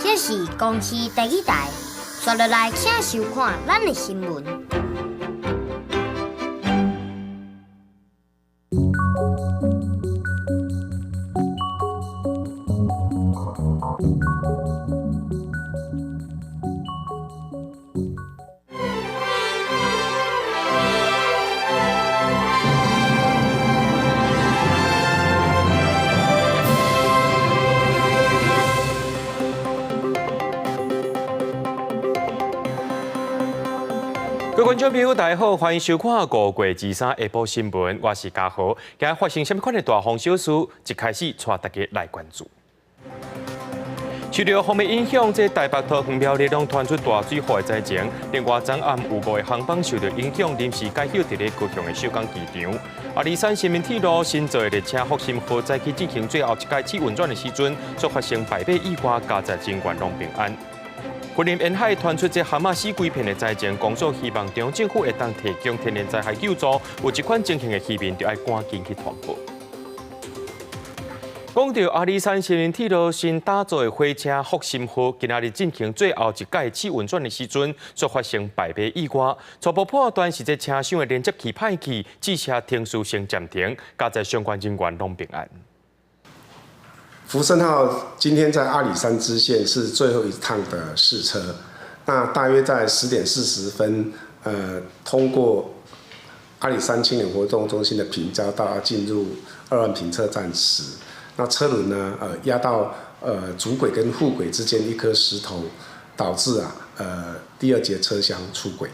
這是公視第一台，接落來請收看咱的新聞。各位觀眾朋友，大家好，歡迎收看五月23下晡新聞，我是嘉豪。今日發生啥物款的大風小事，一開始帶大家來關注。受著風的影響，這台北桃園苗栗攏傳出大水禍的災情。另外，昨暗有五個航班受著影響，臨時改休佇咧高雄的小港機場。阿里山新民鐵路新造的列車復興號早起進行最後一擺試運轉的時陣，卻發生敗馬意外，佳哉人員攏平安。雲林沿海傳出這蛤蟆死規片的災情，公所希望中央政府會當提供天然災害救助，有這款情形的漁民就愛趕緊去通報。講著阿里山新民鐵路新打造的火車復興號，今仔日進行最後一擺試運轉的時陣，卻發生敗馬意外。初步判斷是這車廂的連接器歹去，汽車停駛先暫停，佳哉相關人員攏平安。福盛號今天在阿里山支線是最後一趟的試車，那大約在10點40分，通過阿里山青年活動中心的平交道進入二萬坪車站時，那車輪呢，壓到主軌跟副軌之間一顆石頭，導致第二節車廂出軌。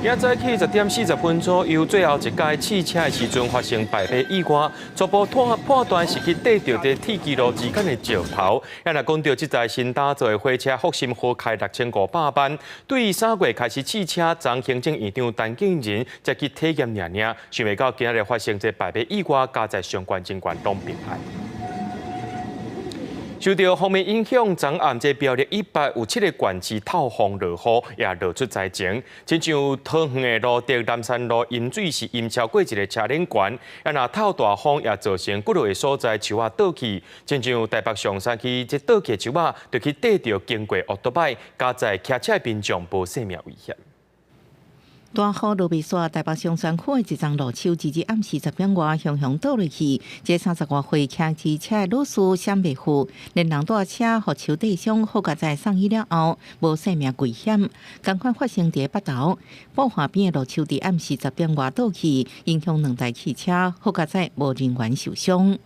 今早起10點40分左右，最後一擺試車的時陣發生敗馬意外，初步判斷是去硩著佇鐵支路之間的石頭。啊，若講著這台新打造的火車復興號開6500萬，對3月開始試車，昨行政院長陳建仁才去體驗爾爾，想袂到今仔日發生這敗馬意外，佳哉相關人員攏平安。受著鋒面影響，昨暗這苗栗107個縣市透風落雨，也落出災情。親像桃園的蘆竹南山路淹水是淹超過一個車輪懸，啊若透大風也造成幾落个所在樹仔倒去。親像台北松山區這倒去的樹仔，就去硩著經過烏托擺，佳哉騎車的民眾無性命危險。大雨落袂煞，台北松山區的一叢路樹，直至暗時10點外，雄雄倒落去。這30外歲騎機車的女士閃袂赴，連人帶車予樹硩傷，好佳哉送醫了後，無性命危險。仝款發生佇北投，寶華邊的路樹佇暗時10點外倒去，影響兩台汽車，好佳哉無人員受傷。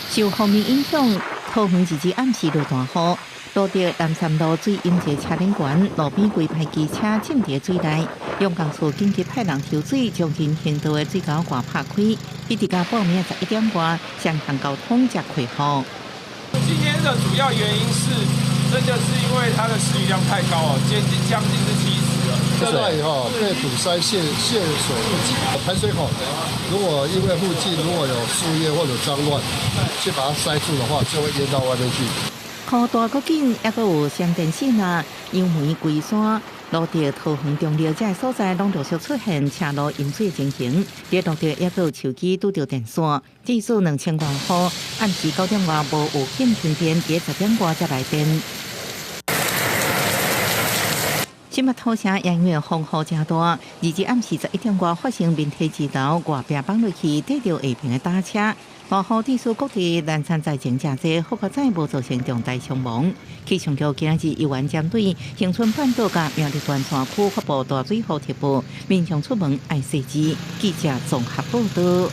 受鋒面影響，桃園直至暗時落大雨。蘆竹南山路水淹一個車輪懸，路邊規排機車浸佇水內，陽江處緊急派人抽水，將人行道的水溝蓋拍開，一直到晡暝11點外，雙向交通才恢復。今天的主要原因是，真的是因為它的時雨量太高哦，接近將近是70了。現在哈被堵塞泄水不及，排水口如果因為附近如果有樹葉或者髒亂，去把它塞住的話，就會淹到外面去。雨大閣緊，猶閣有閃電線啊，楊梅龜山、蘆竹、桃園、中壢這个所在，攏陸續出現車路淹水的情形。佇蘆竹猶閣有樹枝拄著電線，至少2000外戶，暗時9點外無預警停電，佇10點外才來電。新北土城因為風雨誠大，2日暗時11點外發生民體支頭外壁放落去，硩著下爿的搭車。大雨致使各地攔山災情誠濟，好佳哉無造成重大傷亡。氣象局今日猶原針對恆春半島佮苗栗縣山區發布大水雨特報，民眾出門愛細緻。記者綜合報導。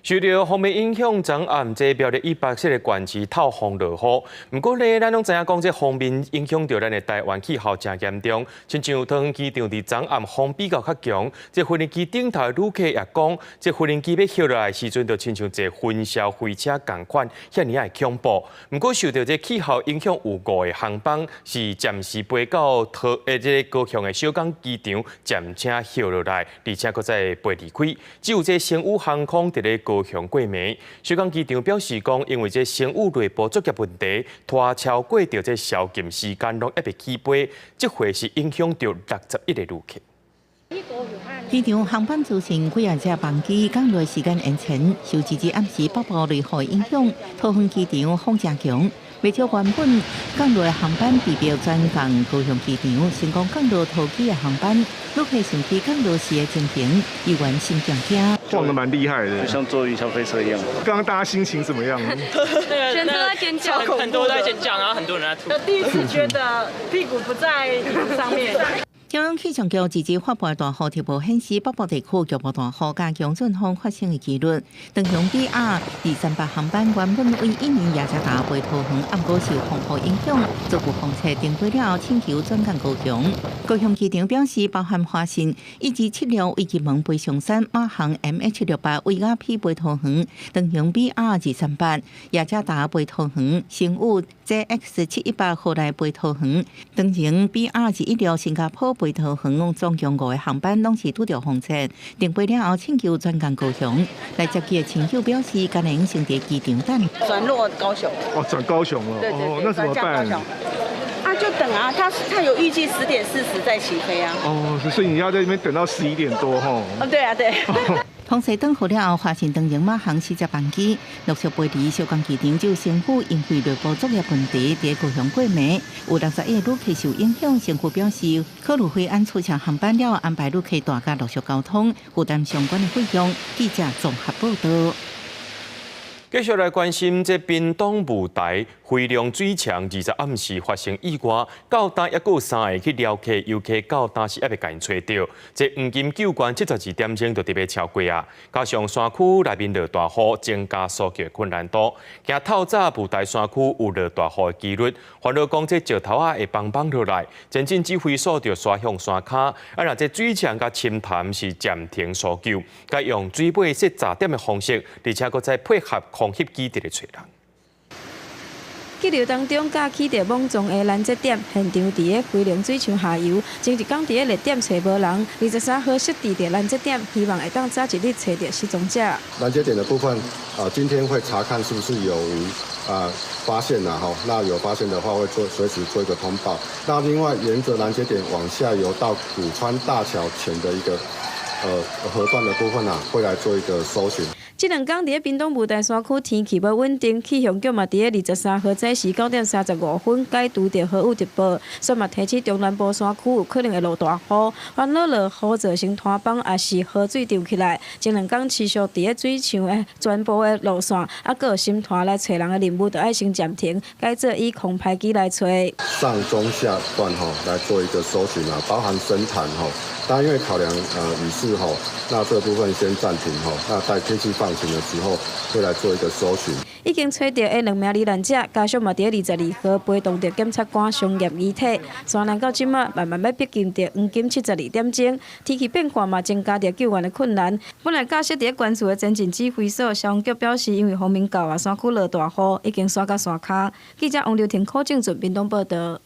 受著鋒面影響，昨暗這苗栗107個縣市透風落雨。毋過咧，咱攏知影講，這鋒面影響著咱的台灣氣候誠嚴重。親像桃園機場佇昨暗風比較較強，這飛機頂頭的旅客也講，這飛機欲歇落來的時陣，就親像坐雲霄飛車仝款，遐爾仔恐怖。毋過受著這氣候影響，有五個航班是暫時飛到這個高雄的小港機場，暫且歇落來，而且閣再飛離開。只有這星宇航空佇咧高雄過暝，小港機場表示講，因為這星宇內部作業問題，拖超過著這宵禁時間，攏猶未起飛，這回是影響著61個旅客。機場航班造成幾若隻班機降落時間延遲，受這日暗時北部雷雨影響，桃園機場風誠強，袂少原本降落的航班被迫轉降高雄機場，成功降落桃機的航班，旅客上機降落時的情形，猶原心驚驚。晃得蠻厲害的，就像坐雲霄飛車一樣。剛剛大家心情怎麼樣？全車在尖叫，很多在尖叫，然後很多人在吐。第一次覺得屁股不在椅子上面。中央氣象局這日發布大雨特報顯示，北部地區局部大雨佮強陣風發生的機率。長榮 BR 238航班原本為印尼雅加達飛桃園，毋過受風雨影響，遭遇風切停飛了後，請求轉降高雄。高雄機場表示，包含華信176為金門飛松山，馬航 MH 68為雅痞飛桃園，長榮 BR 238雅加達飛桃園，星宇 JX 718荷蘭飛桃園，長榮 BR 216新加坡飛桃園，總共五個航班攏是拄著風切，停飛了後請求轉降高雄。來接機的親友表示，今年先佇機場等。轉落高雄。哦，轉高雄了。對對對，哦，那怎麼辦？啊，就等啊，他有預計10點40再起飛啊。哦，所以你要在那邊等到11點多吼。哦，對啊，對。風勢轉好了後，華信長榮馬航四隻班機陸續飛離小港機場，就政府因為內部作業問題，佇高雄過暝，有61個旅客受影響。政府表示，考慮飛安取消航班了，安排旅客大家陸續交通，負擔相關的費用。記者綜合報道。繼續來關心這屏東霧台飛龍水牆20暗時發生意外，到今猶閣有三個去撩客遊客到今時猶未共𪜶揣著。這黃金救援72點鐘就特別超過啊！加上山區內面落大雨，增加搜救困難度。驚透早霧台山區有落大雨的機率，煩惱講這石頭仔會崩崩落來。前進指揮所就徙向山跤，啊若這水牆佮深潭是暫停搜救，改用水尾設閘點的方式，而且閣再配合空翕機佇咧揣人。激流當中，架起著莽撞的攔截點，現場佇咧飛龍水牆下游，前一工佇咧熱點揣無人，23號設置著攔截點，希望會當早一日揣著失蹤者。攔截點的部分，啊，今天會查看是不是有啊發現啦，吼，那有發現的話，會做隨時做一個通報。那另外，沿着攔截點往下游到古川大橋前的一個河段的部分啊，會來做一個搜尋。這兩工佇咧屏東霧台山區天氣無穩定，氣象局嘛佇咧23號早時9點35分解除著豪雨特報，煞嘛提醒中南部山區有可能會落大雨，煩惱落雨造成坍崩，抑是河水漲起來。這兩工持續佇咧水牆的全部的路線，啊，閣有深潭來揣人的任務，就愛先暫停，改做以空拍機來揣。上中下段吼來做一個搜尋啊，包含深潭吼，但因為考量雨勢吼，那這個部分先暫停吼，那待天氣放晴的時候，會來做一個搜尋。已經揣著的兩名罹難者，家屬嘛佇咧22號陪同著檢察官相驗遺體。山難到這馬慢慢欲逼近著黃金72點鐘，天氣變化嘛增加著救援的困難。本來架設佇咧關注的前進指揮所，消防局表示，因為鋒面到啊，山區落大雨，已經徙到山跤。記者王劉婷、柯正俊屏東報道。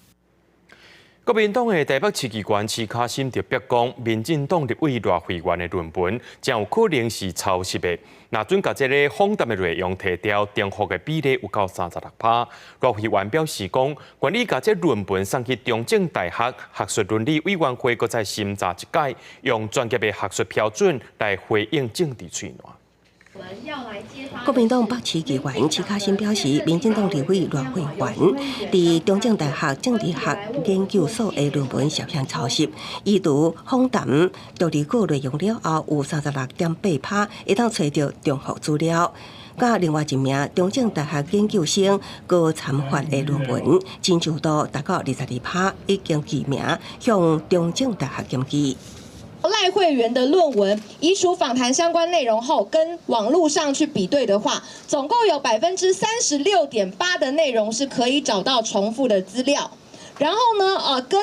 國民黨的台北市議員徐卡心就逼講，民進黨立委賴慧媛的論文，真有可能是抄襲的。若準共這个訪談的內容提掉，重複的比例有夠36%。賴慧媛表示講，願意共這論文送去中正大學學術倫理委員會，閣再審查一擺，用專業的學術標準來回應政治喙瀾。國民黨北市議員徐卡心表示，民進黨立委賴慧媛佇中正大學政治學研究所的論文涉嫌抄襲，移除訪談逐字句內容了後，有36.8%會當揣著重複資料。佮另外一名中正大學研究生高參發的論文，親像度達到22%，已經記名向中正大學檢舉。賴慧媛的論文移除訪談相關內容後，跟網路上去比對的話，總共有36.8%的內容是可以找到重複的資料。然後呢，跟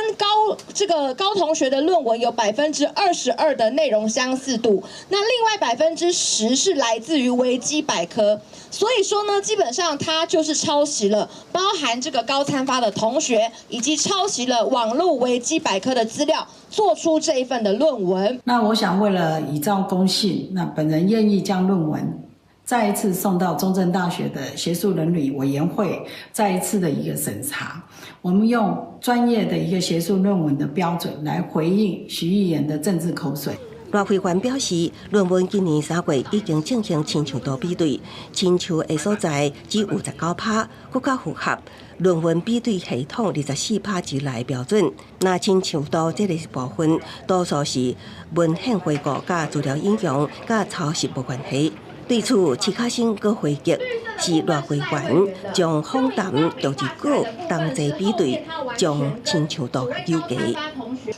這個高同學的論文有22%的內容相似度，那另外10%是來自於維基百科。所以說呢，基本上他就是抄襲了，包含這個高參發的同學，以及抄襲了網路維基百科的資料，做出這一份的論文。那我想為了以昭公信，那本人願意將論文再一次送到中正大學的學術倫理委員會，再一次的一個審查。我們用專業的一個學術論文的標準來回應徐議員的政治口水。賴慧媛表示，論文今年3月已經進行親像度比對，親像的所在只有19%，閣較符合論文比對系統24%之內標準。若親像度這个部分，多數是文獻回顧佮資料引用，佮抄襲無關係。對此，徐巧芯閣回擊，是賴慧媛將訪談逐一稿同齊比對，將親像度糾結。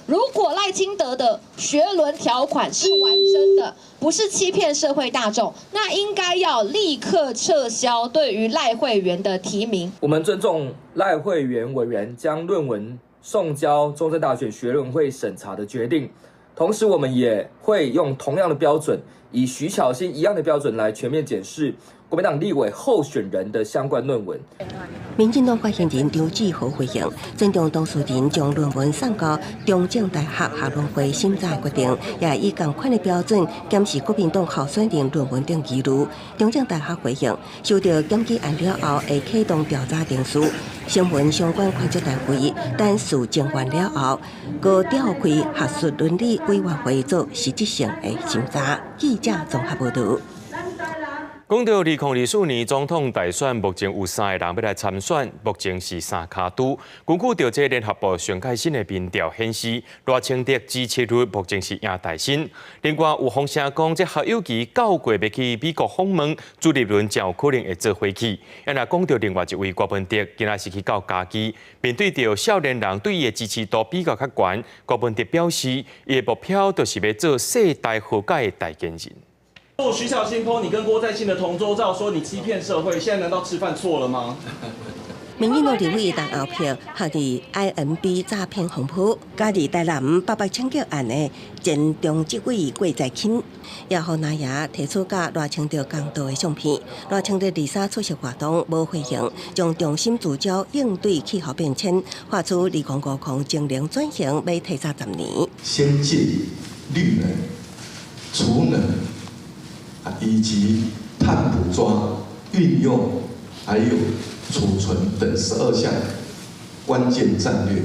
如果賴清德的學倫條款是完整的，不是欺騙社會大眾，那應該要立刻撤銷對於賴慧媛的提名。我們尊重賴慧媛委員將論文送交中正大學學倫會審查的決定，同時我們也會用同樣的標準，以徐巧芯一樣的標準來全面檢視國民黨立委候選人的相關論文。民進黨發言人張志豪回應，尊重當事人將論文送交中正大學學倫會審查的決定，也以仝款的標準檢視國民黨候選人論文等記錄。中正大學回應，收到檢舉案了後，會啟動調查程序，詢問相關權責單位，等事證完了後，閣調開學術倫理委員會做實質性的審查。記者綜合報導。講到2024年總統大選，目前有三个人欲來參選，目前是三跤拄。根據著這聯合報上蓋新的民調顯示，賴清德支持率目前是贏台新。另外有風聲講，這侯友宜九月欲去美國訪問，朱立倫誠有可能會做伙去。啊，若講到另外一位郭文德，今仔是去到嘉義，面對著少年人對伊的支持度比較較懸，郭文德表示，伊的目標就是欲做世代和解的代言人。徐巧芯 PO 你跟郭在清的同桌照，說你欺騙社會，現在難道吃飯錯了嗎？民進黨立委陳厚朴，陷佇 IMB 詐騙風波，佮佇台南八八槍擊案的前中執委郭在清，也予藍營提出佮賴清德仝道的相片。賴清德二三出席活動無回應，將重心聚焦應對氣候變遷，發出2050淨零轉型欲提早10年。先進綠能、儲能以及碳捕捉、運用，還有儲存等12項關鍵戰略，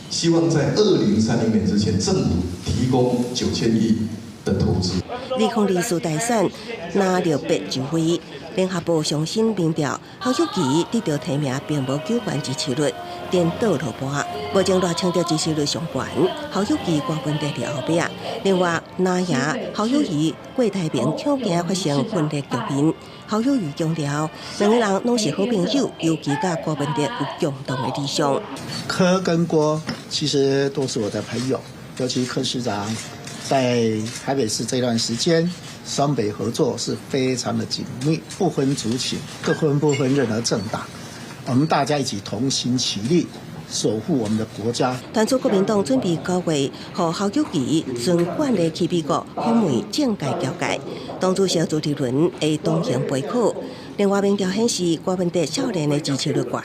希望在2030年之前，政府提供9000億的投資。2024大選，藍綠白就位，聯合報上新民調，侯友宜得著提名，並無糾懸支持率，顛倒落盤。目前賴清德支持率上懸，侯友宜郭文德佇後壁。另外，藍營侯友宜、郭台銘恐驚發生分裂局面。侯友宜強調，兩个人攏是好朋友，尤其佮郭文德有共同的理想。柯跟郭其實都是我的朋友，尤其柯市長在台北市這段時間，雙北合作是非常的緊密，不分族群，各分不分任何政黨，我們大家一起同心齊力，守護我們的國家。傳出國民黨準備九月，予侯友宜循慣例去美國訪問政界僑界，黨主席朱立倫會同行陪考。另外民調顯示，郭文德少年的支持率懸，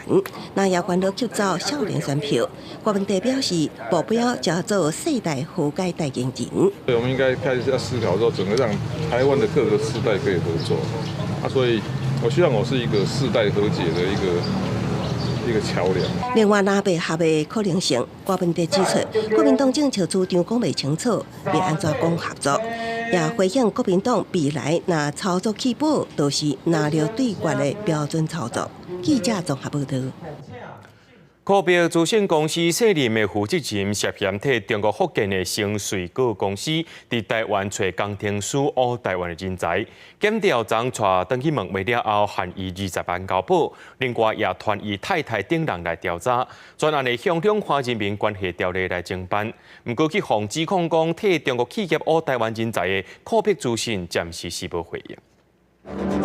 藍營煩惱吸走少年選票。郭文德表示，目標就做世代和解代言人。對，我們應該開始要思考說，怎麼讓台灣的各個世代可以合作。啊，所以我希望我是一個世代和解的一個橋梁。另外，藍白合的可能性，郭文德指出，國民黨政策主張講袂清楚，欲按怎講合作，也回應國民黨未來若操作棄保，就是藍綠對決的標準操作。記者綜合報導。科比資訊公司現任的負責人涉嫌替中國福建的星瑞閣公司佇台灣揣工程師挖台灣的人才，檢調長帶轉去問話了後，限伊20萬交保，另外也傳伊太太等人來調查，全案會向兩岸人民關係條例來偵辦。毋過去予指控講替中國企業挖台灣人才的科比資訊，暫時是無回應。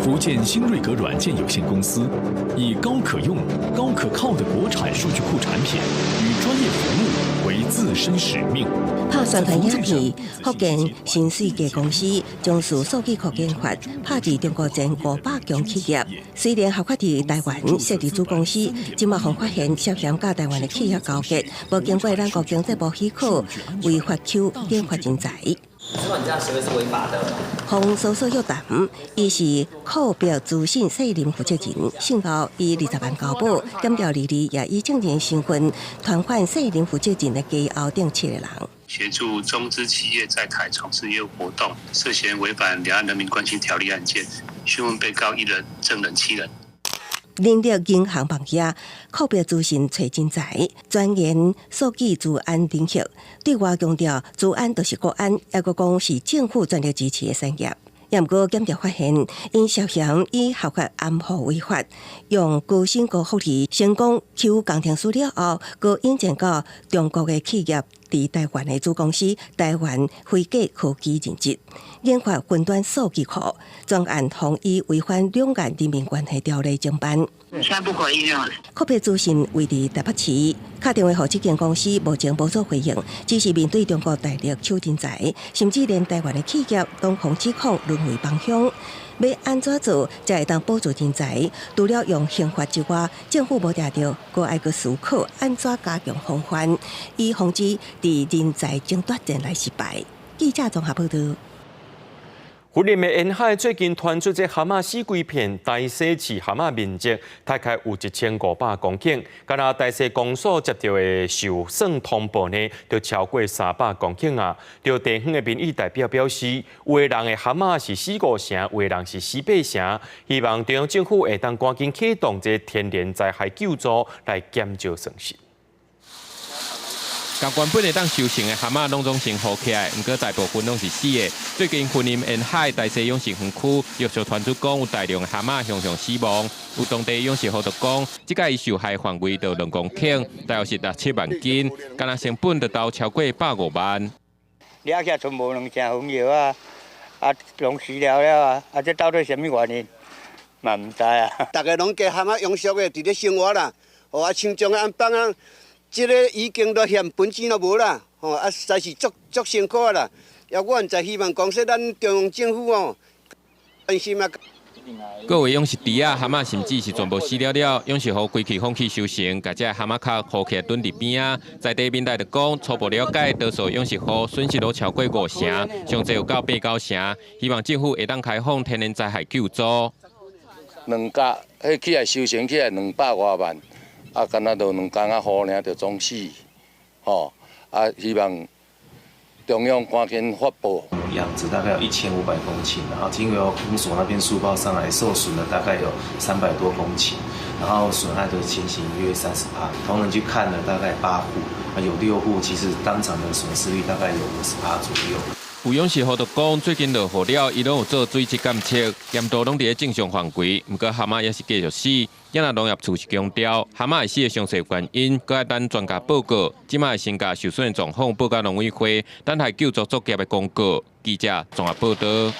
福建新瑞格軟件有限公司以高可用、高可靠的國產數據庫產品與專業服務為自身使命。拍宣傳影片，福建新瑞格公司從事數據庫研發，拍佇中國前500強企業。雖然合法佇台灣設立子公司，這馬予發現涉嫌佮台灣的企業勾結，無經過咱國經濟部許可，違法吸研發人才。知道你這樣行為是違法的。予搜索約談，伊是科比資訊現任負責人，姓高，以20萬交保，檢調二二也以證人身份傳喚現任負責人的家後等七个人。協助中資企業在台從事業務活動，涉嫌違反兩岸人民關係條例案件，訊問被告一人，證人七人。人力銀行網頁闊別資訊揣人才，鑽研數據資安領域，對外強調資安就是國安，抑閣講是政府全力支持的產業。也毋過檢調發現，𪜶涉嫌以合法掩護違法，用高薪高福利成功抽工程師了後，閣引薦到中國的企業佇台灣的子公司台灣飛機科技任職，研發雲端數據庫，專案予以違反兩岸人民關係條例偵辦。現在不回應了。闊別資訊位佇台北市，敲電話予這間公司目前無做回應，只是面對中國大力搶人才，甚至連台灣的企業攏予指控淪為幫兇。欲按怎做才會當保住人才？除了用刑罰之外，政府無定著，閣愛閣思考按怎加強防範，以防止佇人才爭奪戰來失敗。記者綜合報導。雲林的沿海最近傳出這蛤蟆死規片，大西飼蛤蟆面積大概有1500公頃，敢若大溪公所接著的受損通報呢，就超過300公頃啊。著地方的民意代表表示，有的人的蛤蟆是死五成，有的人是死八成，希望中央政府會當趕緊啟動這天然災害救助來減少損失。共原本會當收成的蛤蟆攏總先好起來，毋過大部分攏是死的。最近雲林沿海大溪養殖園區陸續傳出講有大量的蛤蟆向向死亡，有當地養殖戶就講，這擺受害範圍就2公頃，大約是六七萬斤，干焦成本就投超過150萬。掠起來賰無兩成紅葉啊，啊，攏死了了啊，啊，這到底啥物原因？嘛毋知啊。逐家攏加蛤蟆養殖的，佇咧生活啦，哦啊，像種按放啊。這个已經都嫌本錢都無啦，吼啊，實在是足足辛苦啦。也我毋知希望講說咱中央政府哦，關心啊。各位養殖池仔蛤蟆甚至是全部死了了，養殖戶規氣放棄收成，共這蛤蟆殼予起來囤佇邊仔。在地民代就講，初步了解，多數養殖戶損失都超過五成，上濟有到八九成。希望政府會當開放天然災害救助。兩甲，彼起來收成起來200外萬。啊，敢若就兩工仔雨爾，就總死，吼！啊，希望中央趕緊發布。養殖大概有1500公頃，然後經由公所那邊速報上來，受損的大概有300多公頃，然後損害的情形約30%。同仁去看了大概8戶，有6戶其實當場的損失率大概有50%左右。有養殖戶就講，最近落雨了，伊攏有做水質監測，鹽度攏佇咧正常範圍。毋過蛤蟆也是繼續死。也若農業處是強調，蛤蟆會死的詳細原因，閣愛等專家報告。這擺會先共受損的狀況報予農委會，等待救助作業的公告。記者綜合報導。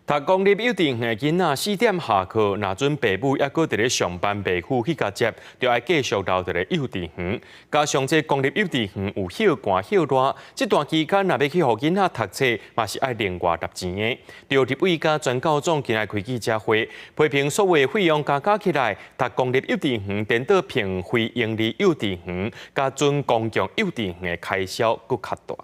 讀公立幼稚園的囡仔4點下課，若準爸母猶閣佇咧上班，袂赴去共接，就愛繼續留佇咧幼稚園。加上這公立幼稚園有歇寒歇熱，這段期間若欲去予囡仔讀冊，嘛是愛另外擸錢的。著立委佮全教總今日開記者會，批評所謂費用加加起來，讀公立幼稚園顛倒比非營利幼稚園佮準公共幼稚園的開銷閣較大。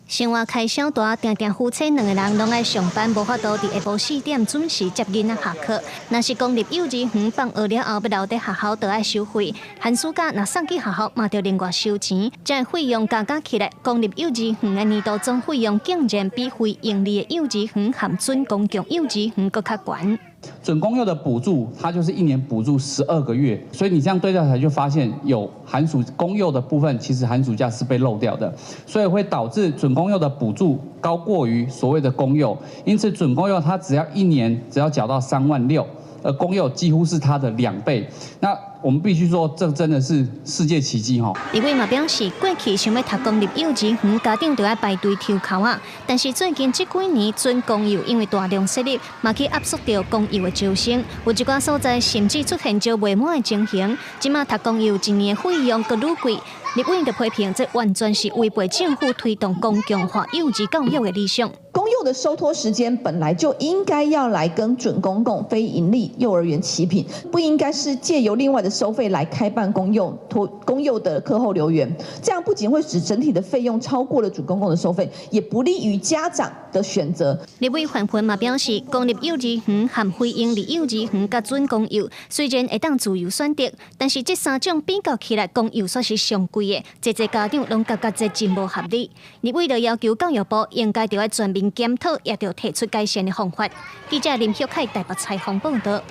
生活開銷大，定定夫妻兩个人攏愛上班，無法度佇下晡4點準時接囡仔下課。若是公立幼兒園放學了後欲留佇學校，就愛收費。寒暑假若送去學校，嘛著另外收錢。這個費用加加起來，公立幼兒園的年度總費用竟然比非營利的幼兒園和準公共幼兒園閣較懸。準公幼的補助，它就是一年補助12個月，所以你這樣對照起來就發現有寒暑公幼的部分，其實寒暑假是被漏掉的，所以會導致準公幼的補助高過於所謂的公幼，因此準公幼它只要一年只要繳到3萬6，而公幼幾乎是它的2倍。那我們必須說，這真的是世界奇蹟吼。立委嘛表示，過去想欲讀公立幼稚園，家長就愛排隊抽籤仔。但是最近這幾年，準公幼因為大量設立，嘛去壓縮著公幼的招生，有一寡所在甚至出現招袂滿的情形。這馬讀公幼一年的費用閣愈貴，立委就批評這完全是違背政府推動公共化幼稚教育的理想。公幼的收托時間本來就應該要來跟準公共非營利幼兒園齊平，不應該是借由另外的的收費來開辦公幼托公幼的課後留園，這樣不僅會使整體的費用超過了準公共的收費，也不利於家長的選擇。立委范雲嘛表示，公立幼兒園和非營利幼兒園佮準公幼雖然會當自由選擇，但是這三種比較起來，公幼煞是上貴的，濟濟家長攏感覺這真無合理。立委就要求教育部應該著愛全面檢討，也著提出改善的方法。記者林旭凱台北採訪報導。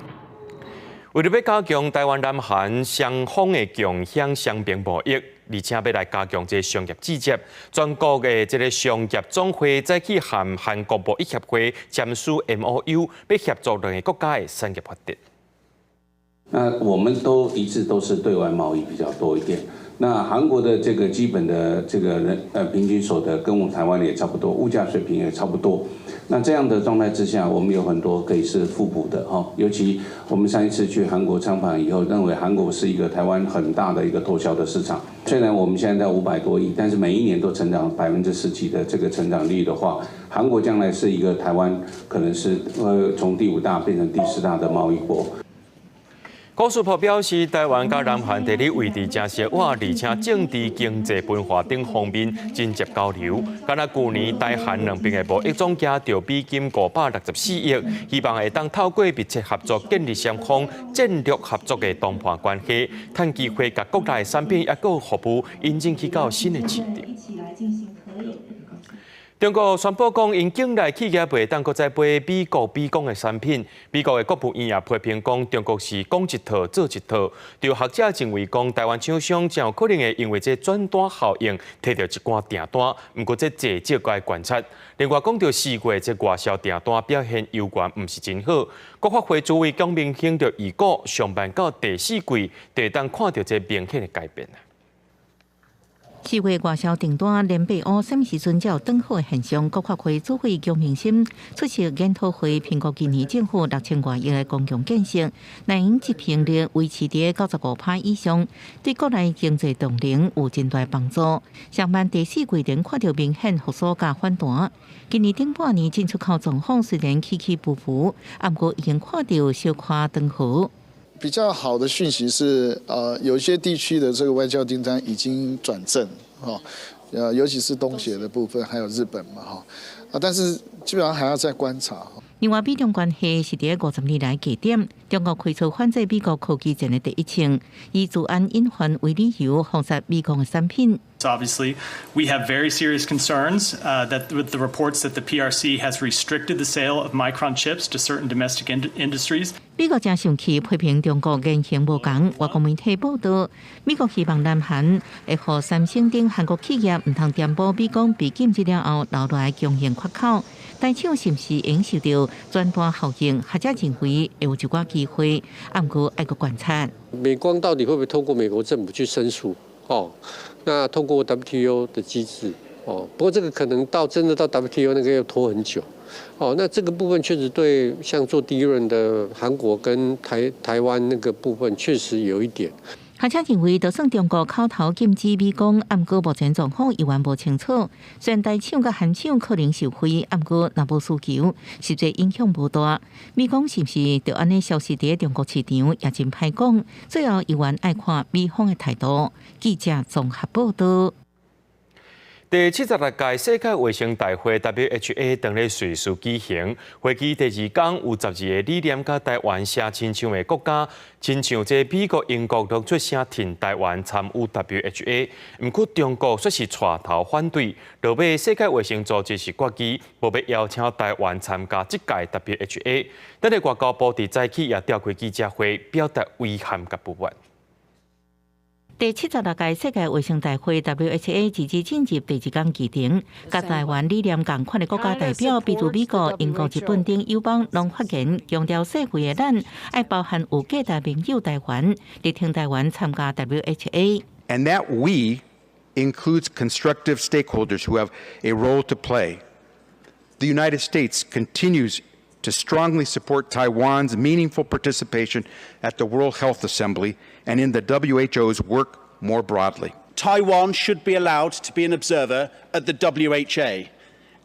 為著欲加強台灣南韓雙方的共享雙邊貿易，而且欲來加強這商業接觸，全國的這个商業總會早起和韓國貿易協會簽署 MOU，欲協助兩个國家的產業發展。那我們都一致都是對外貿易比較多一點。那韓國的這個基本的這個人平均所得跟我們台灣也差不多，物價水平也差不多。那這樣的狀態之下，我們有很多可以是互補的哈。尤其我們上一次去韓國參訪以後，認為韓國是一個台灣很大的一個拓銷的市場。雖然我們現在在500多億，但是每一年都成長10%幾的這個成長率的話，韓國將來是一個台灣可能是從第五大變成第四大的貿易國。高士博表示，台灣佮南韓地理位置誠相倚，而且政治、經濟、文化等方面真濟交流。敢若舊年台韓兩邊的貿易總額著美金564億，希望會當透過密切合作，建立雙方戰略合作的談判關係，趁機會共國內產品抑閣服務引進去到新的市場。中國宣布講，𪜶境內企業袂當閣再買美國美光的產品。美國的國務院也批評講，中國是講一套做一套。有學者認為講，台灣廠商誠有可能會因為這轉單效應，提著一寡訂單。毋過這濟少閣愛觀察。另外講著4月這外銷訂單表現猶原毋是真好。國發會主委蔣明興就預估上半到第四季，就會當看著這明顯的改變。 4月外銷訂單連八烏，啥物時陣才有轉好的現象？國發會主委蔣明心出席研討會，評估今年政府6000外億的公共建設，內用執行率維持佇95%以上，對國內經濟動能有真大幫助。上半第四季能看著明顯復甦佮反彈。今年頂半年進出口狀況雖然起起伏伏，毋過已經看著小可轉好。比較好的訊息是，有些地區的這個外銷訂單已經轉正，哈，尤其是東協的部分，還有日本嘛，哈，啊，但是基本上還要再觀察。另外，美中關係是佇50年來低點，中國開出反制美國科技戰的第一槍，以資安隱患為理由封殺美光的產品。 Obviously, we have very serious concerns that with the reports that the PRC has restricted the sale of Micron chips to certain domestic industries. 美國誠生氣，批評中國言行無仝。外國媒體報導，美國希望南韓會予三星等韓國企業毋通填補美光被禁止了後留落來供應缺口。台廠是毋是會受著轉單效應？學者認為會有一寡機會，毋過愛閣觀察。美光到底會不會透過美國政府去申訴？哦，那透過 WTO 的機制，哦，不過這個可能到真的到 WTO 那個要拖很久。哦，那這個部分確實對像做 DRAM 的韓國跟台灣那個部分確實有一點。學者認為，就算中國口頭禁止美光，毋過目前狀況猶原無清楚。雖然台廠佮韓廠可能受惠，毋過若無需求，實際影響無大。美光是毋是就按呢消失佇中國市場，也真歹講。最後猶原愛看美方的態度。記者綜合報導。第76屆世界衛生大會 WHA 當咧瑞士舉行，會議第二工有12个理念佮台灣誠親像的國家，親像這美國、英國攏出聲挺台灣參與 WHA，毋過中國煞是帶頭反對，落尾世界衛生組織是決議，無欲邀請台灣參加這屆 WHA。咱的外交部佇早起也召開記者會，表達遺憾佮不滿。第76屆世界衛生大會 WHA 截至進入第二工議程，佮台灣理念仝款的國家代表，比如美國、英國、日本等友邦，攏發言強調，世會的咱愛包含有價值盟友台灣，力挺台灣參加 WHA。 And that we includes constructive stakeholders who have a role to play. The United States continues to strongly support Taiwan's meaningful participation at the World Health Assembly and in the WHO's work more broadly. Taiwan should be allowed to be an observer at the WHA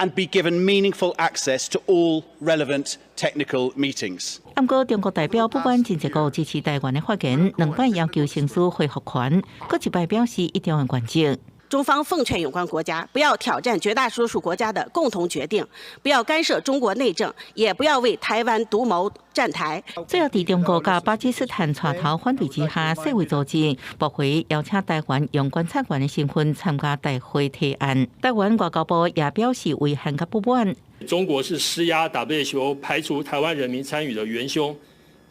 and be given meaningful access to all relevant technical meetings. 毋過中國代表不滿真濟國支持台灣的發言，兩擺要求行使回覆權，閣一擺表示一中的原則。中方奉勸有關國家不要挑戰絕大多數國家的共同決定，不要干涉中國內政，也不要為台灣獨謀站台。最後，佇中國佮巴基斯坦帶頭反對之下，世衛組織駁回邀請台灣用觀察員的身份參加大會提案。台灣外交部也表示遺憾佮不滿。中國是施壓 WHO 排除台灣人民參與的元兇，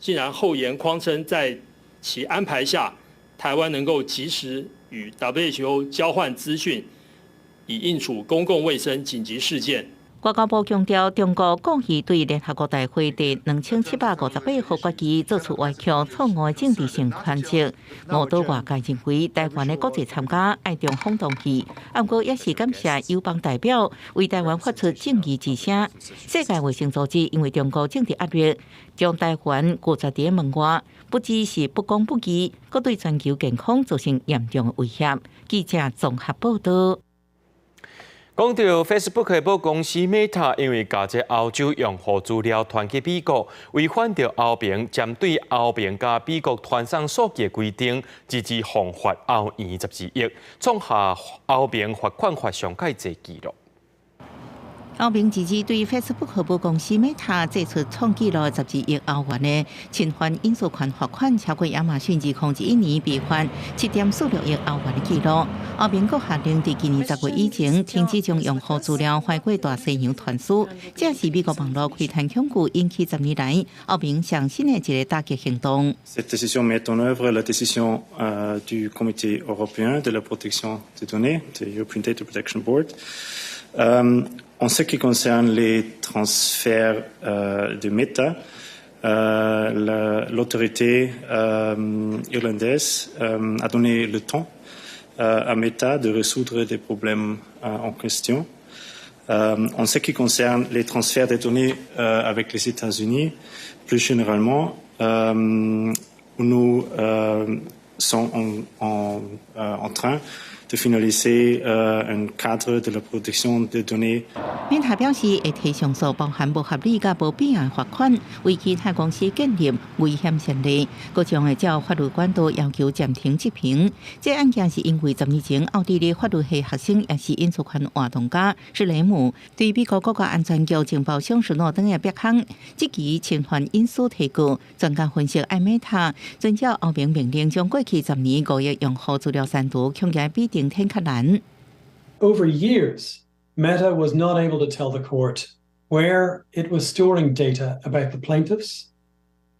竟然厚顏誆稱在其安排下，台灣能夠及時與 WHO 交換資訊，以應處公共衛生緊急事件。外交部強調，中國故意對聯合國大會第2758號決議做出歪曲、錯誤的政治性詮釋，誤導外界認為台灣的國際參加愛中方同意。毋過也是感謝友邦代表為台灣發出正義之聲。世界衛生組織因為中國政治壓力，將台灣拒絕佇門外，不只是不公不義，閣對全球健康造成嚴重的威脅。記者綜合報道。講到 Facebook 的母公司 Meta，因為共這歐洲用戶資料傳去美國，違反著歐盟針對歐盟佮美國傳送數據的規定，直接罰款歐元12億，創下歐盟罰款罰上蓋濟紀錄。歐盟直接對 Facebook 母公司 Meta 祭出創紀錄12億歐元的侵犯隱私權罰款，超過亞馬遜2021年被罰7.46億歐元的紀錄。歐盟閣下令佇今年10月以前停止將用戶資料橫過大西洋傳輸，這是美國網路窺探恐懼引起10年來歐盟上新的一個打擊行動。 Cette décision met en œuvre la décision du Comité européen de la protection des données, the European Data Protection Board. En ce qui concerne les transferts de Meta, l'autorité irlandaise a donné le temps à Meta de résoudre des problèmes en question. En ce qui concerne les transferts des données avec les États-Unis, plus généralement, nous sommes en train de finaliser un cadre de la protection des données. Meta 表示會提上訴，包含無合理佮無必要罰款，為其他公司建立危險先例，閣將會照法律管道要求暫停執行。這案件是因為10年前奧地利法律系學生也是隱私權活動家施雷姆對美國國家安全局情報長斯諾登的逼宮積極侵犯隱私提告。專家分析，Meta 遵照歐盟命令，將過去10年5億用戶資料刪除，恐驚比登天較難。 Over years, Meta was not able to tell the court where it was storing data about the plaintiffs,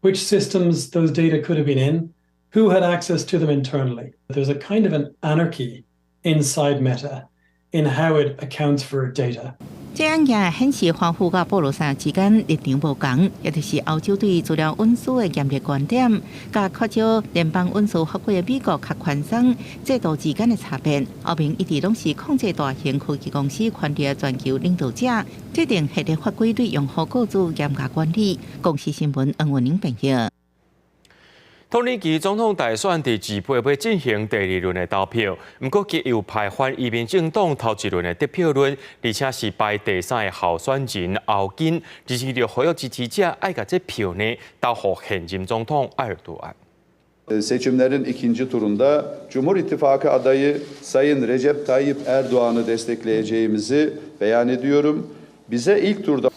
which systems those data could have been in, who had access to them internally. There's a kind of an anarchy inside Meta in how it accounts for data. 這案件顯示華府佮布魯塞爾之間立場無仝，也就是歐洲對資料隱私的嚴厲觀點，佮較少聯邦隱私法規的美國較寬鬆制度之間的差別。歐盟一直攏是控制大型科技公司權力的全球領導者，制定系列法規對用戶個資嚴格管理。公視新聞黃文玲編譯。土耳其總統大選佇二八欲進行第二輪的投票，毋過極右派反移民政黨頭一輪的得票率，而且是排第三的候選人歐金，而且就呼籲支持者愛共這票呢投予現任總統埃爾多安。 Seçimlerin ikinci turunda Cumhur İttifakı adayı Sayın Recep Tayyip Erdoğan'ı destekleyeceğimizi beyan ediyorum. Bize ilk turda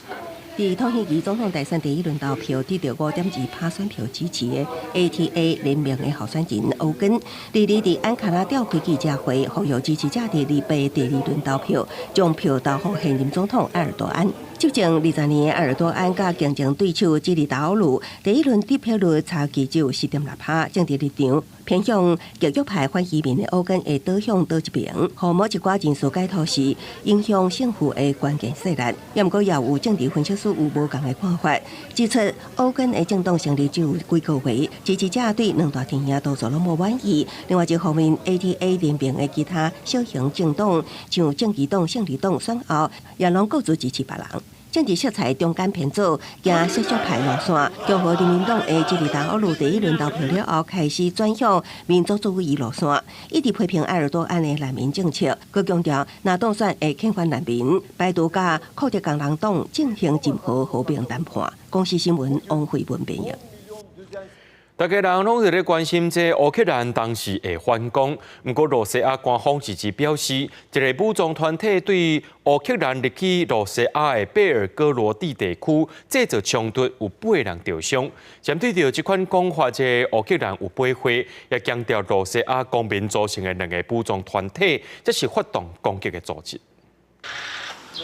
佇土耳其總統大選第一輪投票得著5.2%選票支持的 ATA 聯盟的候選人歐根，二日佇安卡拉召開記者會，呼籲支持者佇二八第二輪投票，將票投予現任總統埃爾多安。執政20年的埃爾多安佮競爭對手基利達奧魯第一輪得票率差距只有4.6%，政治立場偏向極右派反移民的歐根會倒向佗一邊，予某一寡人士解讀是影響勝負的關鍵勢力。也毋過也有政治分析師有無仝的看法，指出歐根的政黨成立只有幾個月，支持者對兩大陣營多數攏無滿意。另外一方面，ATA 聯盟的其他小型政黨，像正義黨、勝利黨選後，也攏各自支持別人。政治色彩中間偏左，行少數派路線。共和人民黨的這裡達奧魯第一輪投票了後，開始轉向民族主義路線，一直批評埃爾多安的難民政策，閣強調若當選會遣返難民，排除佮庫德工人黨進行任何和平談判。公視新聞王慧文編譯。大家人攏佇咧關心這烏克蘭當時會反攻，毋過羅西亞官方直接表示，一个武裝團體對烏克蘭入去羅西亞的貝爾哥羅蒂地區製造衝突，有八人著傷。針對著這款講法，這烏克蘭有八歲，也強調羅西亞公民組成的兩个武裝團體，這是發動攻擊的組織。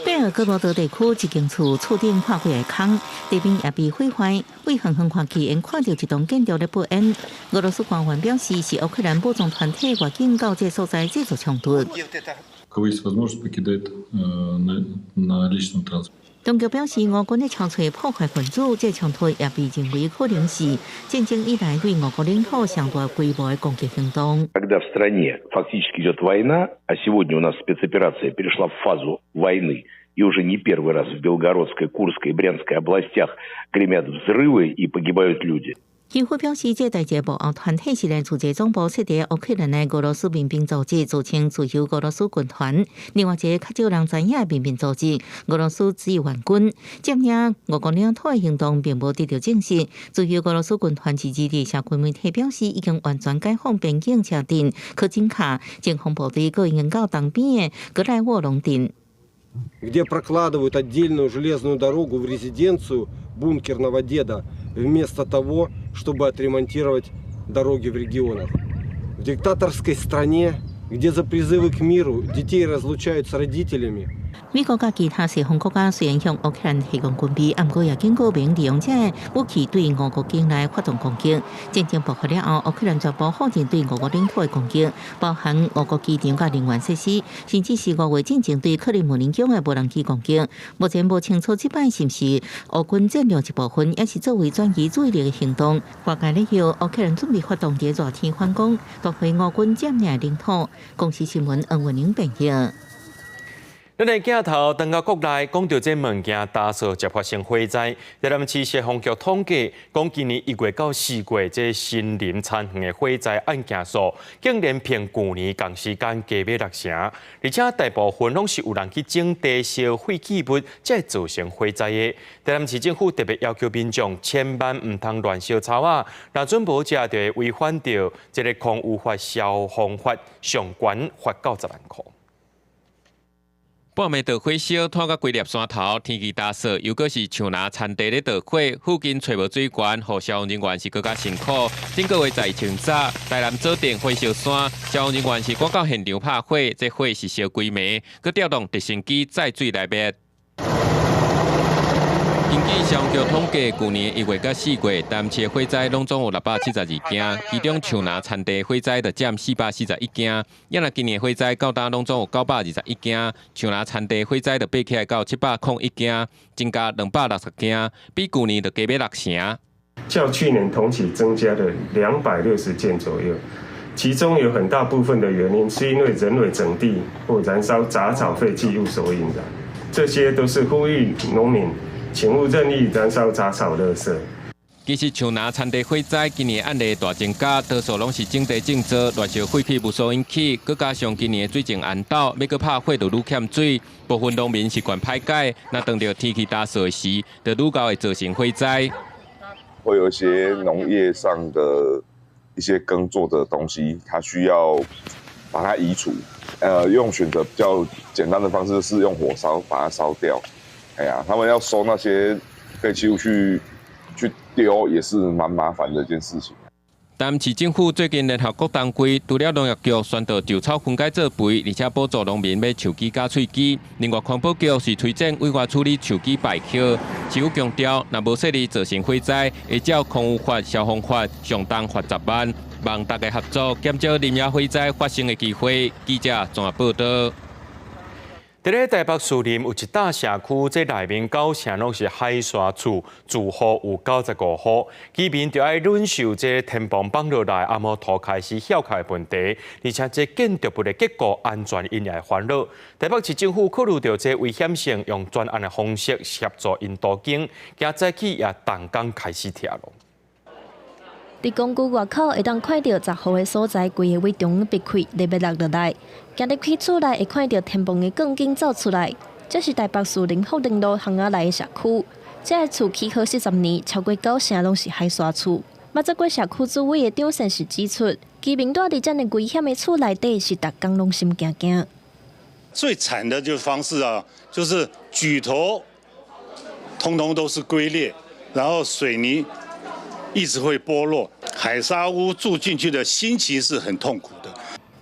貝爾哥羅德地區一間厝厝頂破幾个空，地面也被毀壞。對遠遠看去，會看著一棟建築咧爆煙。俄羅斯官員表示，是烏克蘭武裝團體越境到這所在製造衝突。 У кого есть возможность, покидает на личном транспорте. 當局表示，俄軍咧敲揣破壞分子，這衝突也被認為可能是戰爭以來對俄國領土上大規模的攻擊行動。 Когда в стране фактически идет война, а сегодня у нас спецоперация перешла в фазу войны, и уже не первый раз в Белгородской, Курской и Брянской областях гремят взрывы и погибают люди. 基輔表示，這代誌幕後團體是來自這總部設佇烏克蘭的俄羅斯民兵組織，自稱自由俄羅斯軍團。另外一個較少人知影的民兵組織——俄羅斯志願軍，佔領俄國領土的行動並無得到證實。自由俄羅斯軍團是佇社群媒體表示，已經完全解放邊境車鎮科金卡，前方部隊閣已經到東邊的格萊沃隆鎮。 Где прокладывают отдельную железную дорогу в резиденцию бункерного деда, вместо того, чтобы отремонтировать дороги в регионах. В диктаторской стране, где за призывы к миру детей разлучают с родителями, 美國佮其他西方國家雖然向烏克蘭提供軍備，毋過也警告袂利用這武器對俄國境內發動攻擊。戰爭爆發了後，烏克蘭全部否認對俄國領土的攻擊，包含俄國機場佮能源設施，甚至是五月進前對克里姆林宮的無人機攻擊。目前無清楚這擺是毋是俄軍戰略一部分，抑是作為轉移注意力的行動。外界咧予烏克蘭準備發動佇熱天反攻，奪回俄軍佔領的領土。公視新聞黃文玲編譯。咱的鏡頭轉到國內，講著這物件焦燥捷發生火災。台南市消防局統計，講今年1月到4月，這森林田園的火災案件數，竟然比舊年仝時間加欲六成，而且大部分攏是有人去整地燒廢棄物，才會造成火災的。台南市政府特別要求民眾千萬毋通亂燒草仔，若準無者就會違反著這个空污法、消防法，上懸罰到10萬箍。半暝著火燒，拖甲規粒山頭，天氣焦燥，又閣是樹林田地咧著火，附近揣無水源，予消防人員是閣較辛苦。頂個月十清早，台南左鎮火燒山，消防人員是趕到現場拍火，這火是燒規暝，閣調動直升機載水來滅。根據消防局統計，舊年1月到4月，台南市火災攏總有672件，其中樹林田地火災就佔441件。猶若今年火災到今攏總有921件，樹林田地火災就爬起來到701件，增加260件，比舊年就加欲六成。較去年同期增加了260件左右，其中有很大部分的原因是因為人為整地或燃燒雜草廢棄物所引燃，這些都是呼籲農民請勿任意燃燒雜草垃圾。其實樹林田地火災今年案例大增加，多數攏是整地種作亂燒廢棄物所引起，閣加上今年水情絚沓，欲閣拍火就愈欠水，部分農民習慣歹改，若當著天氣焦燥的時，就愈較會造成火災。會有一些農業上的一些耕作的東西，它需要把它移除，用選擇比較簡單的方式，是用火燒把它燒掉。哎呀，他們要收那些廢棄物去丟，也是蠻麻煩的一件事情。台南市政府最近聯合各單位，除了農業局宣導稻草分解做肥，而且補助農民買樹枝佮喙枝。另外，環保局是推展違法處理樹枝敗葉。市府強調，若無細膩造成火災，會照空污法、消防法上重罰10萬。望大家合作，減少林業火災發生的機會。記者綜合報導。佇咧台北士林有一搭社區，這內面九成攏是海沙厝，住戶有95戶，居民就愛忍受這天崩放落來，啊無土開始翹開的問題，而且這建築物的結構安全𪜶也會煩惱。台北市政府考慮著這危險性，用專案的方式協助𪜶都更，今早起也動工開始拆囉。佇公寓外口會當看著10戶的所在，規个位中央壁開，咧欲落落來。行入去厝內會看著天棚的鋼筋走出來。這是台北士林福寧路巷仔內的社區，這个厝起好40年，超過九成攏是海沙厝。捌做過社區主委的張先生指出，居民蹛佇遮爾危險的厝內底，是逐工攏心驚驚。最慘的就是方式啊，就是舉頭，通通都是龜裂，然後水泥一直會剝落，海沙屋住進去的心情是很痛苦的。